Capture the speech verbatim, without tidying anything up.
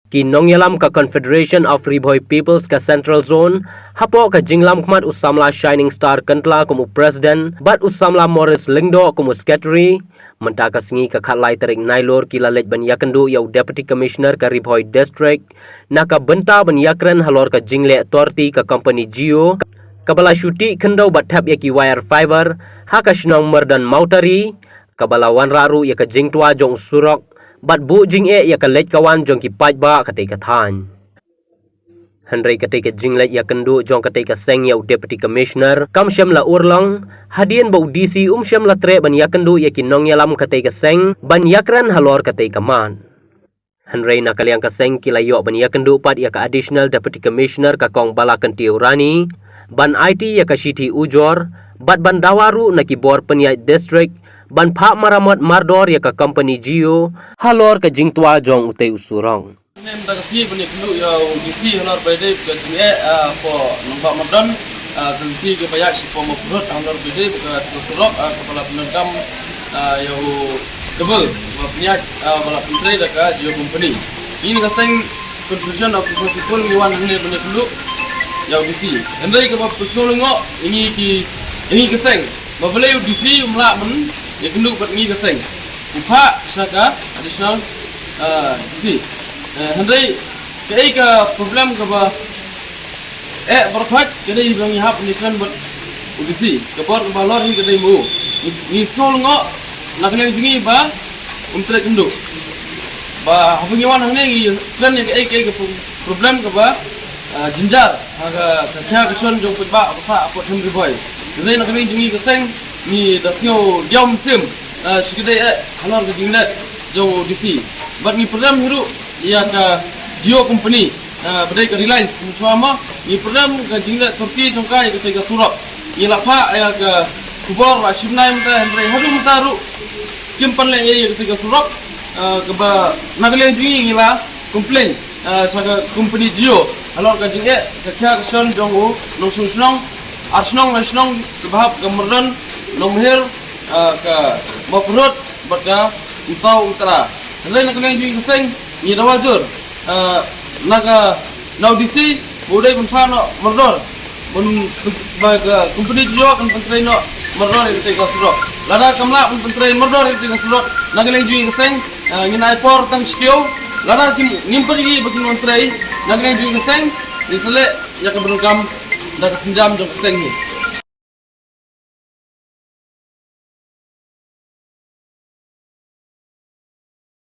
Ki nongïalam ka Confederation of Ri Bhoi Peoples ka Central Zone, hapoh ka jinglam khmat u samla Shining Star Kyntla kum u president bad u samla Morris Lyngdoh kum u secretary, mynta ka sngi ka khatlai tarik Nailur ki la leit ban ïakynduh ïa u Deputy Commissioner ka Ri Bhoi District na ka bynta ban ïakren halor ka jingleh torti ka company Jio kaba la shu tih khyndew bad thep ïa ki wire fiber ha ka shnong Myrdon Mawtari, kaba la wanrah ruh ïa ka jingtwa jong u surok bad buh jingeh ïa ka leit ka wan jong ki paidbah katei ka thaiñ. Hynrei katei ka jingleit ïakynduh jong katei ka seng ïa u Deputy Commissioner kam shym la urlong, hadien ba u D C um shym la treh ban ïakynduh ïa ki nongïalam katei ka seng ban ïakren halor katei ka mat. Hynrei na ka liang ka seng ki la ïoh ban ïakynduh pat ïa ka Additional Deputy Commissioner ka Kong Bala Kyntiew Rani ban aiti ïa ka shithi ujor bad ban dawa ruh na ki bor pynïaid district ban phah maramot mardor ïa ka company Jio halor ka jingtwa jong utei u surok. Mynta ka sngi ban ïakynduh ïa u D C halor ba ïadei bad ka jingeh, ah, hapoh Nongbah Myrdon, ah, ka lynti kaba ïaid shapoh Mawpyrhut halor ba ïadei bad ka surok, ah, kaba la pyndonkam, ah, ïa u cable ba pynïaid, ah, ba la pyntrei da ka Jio Company. Ngi na ka seng Confederation of Ri Bhoi People ngi wan hangne ban ïakynduh ïa u D C. Hynrei kaba pynsngew lyngngoh ïa ngi ki, ïa ngi ka seng, ba balei u D C um lah ban ïakynduh bad ngi ka seng. U phah sha ka additional, ah, D C. Eh, hynrei kaei ka problem kaba eh baroh khoit ka dei ba ngi hap ban ïakren bad u D C. Ka bor kaba halor hi ka dei ma u. Ngi, ngi sngew lyngngoh na ka liang jong ngi ba um treh kynduh. Ba haba ngi wan hangne ngi kren ïa kaei kaei ka pro-, problem kaba, ah, jynjar ha ka, ka khia ka shon jong paidbah ba sah hapoh Them Ri Bhoi. Hynrei na ka liang jong ngi ka seng ngi da sngew diaw mynsiem, ah, shi kdei eh halor ka jingleh jong u D C. Bad ngi pyrshang hi ruh ïa ka Jio Company, ah, ba dei ka Reliance, mynshwa ma, ngi pyrshang ka jingleh torti jong ka ïa katei ka surok. Ngi la phah ïa ka khubor la shim nai mynta, hynrei haduh mynta ruh kim pan leh ei ïa katei ka surok, ah, kaba na ka liang jong ngi ngi la complain, ah, sha ka company Jio halor ka jingeh ka khia ka shon jong u nongshong shnong, ar shnong lai shnong kiba hap ka Myrdon, Nongmahir, ah, ka Mawpyrhut bad ka Umsaw Umtra. Hynrei na ka liang jong ngi ka seng ngi dawa jur, ah, na ka, na u D C ba u dei ban phah noh mardor, ban, ba ka company Jio kan pyntrei noh mardor ïa katei ka surok. Lada kam lah ban pyntrei mardor ïa katei ka surok, na ka liang jong ngi ka seng, ah, ngin ai por tang shi taïew. Lada kim, ngim pat ïohi ba kin wan trei, na ka liang jong ngi ka seng ngin sa leh ïa ka bynrung kam da ka sienjam jong ka seng hi.